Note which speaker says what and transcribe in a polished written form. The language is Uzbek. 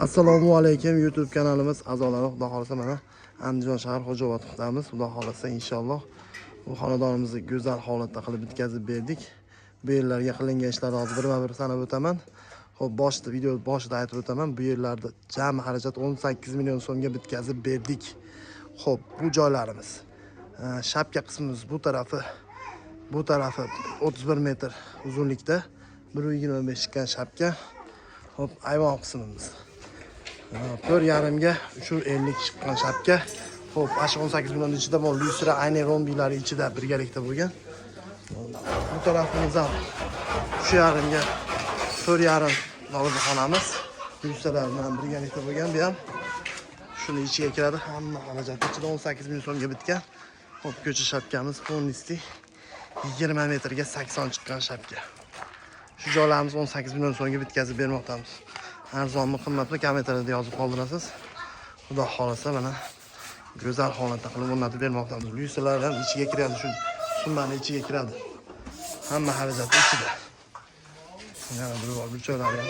Speaker 1: Assalomu alaykum, YouTube kanalimiz a'zolari. Xudo xohlasa, mana Andijon shahar, Xo'jaoboddamiz. Xudo xohlasa, inshaalloh bu xonadonimizni go'zal holatda qilib bitkazib berdik. Bu yerlarga qilingan ishlarni hozir birma-bir sanab o'taman. Xo'p, boshida, video boshida aytib o'taman, bu yerlarda jami xarajat 18 million so'mga bitkazib berdik. Xo'p, bu joylarimiz, shapka qismimiz bu tarafi 31 metr uzunlikda, 1,25 chiqqan shapka. Xo'p, ayvon qismimiz 4,5ga 3,50 chiqqan shapka. Xo'p, ana shu 18 million ichida bu lyustra, ayni rombiylari ichida birgalikda bo'lgan. Bu tarafimiz ham 3,5ga 4,5 xonamiz. Lyustralar bilan birgalikda bo'lgan bu ham. Shuni ichiga kiradi. Hamma xarajat ichida 18 million so'mga bitgan. Xo'p, ko'cha shapkamiz полностью 20 metrga 80 chiqqan shapka. Shu joylarimiz 18 million so'mga bitkazib bermoqdamiz. Arzonmi, qimmatmi, kommentariyada yozib qoldirasiz. Xudo xohlasa, mana go'zal holatda qilib o'rnatib bermoqdamiz. Lyustralar ham ichiga kiradi, shu summani ichiga kiradi. Hamma xarajat ichida. Yana bir bor bu joylari ham.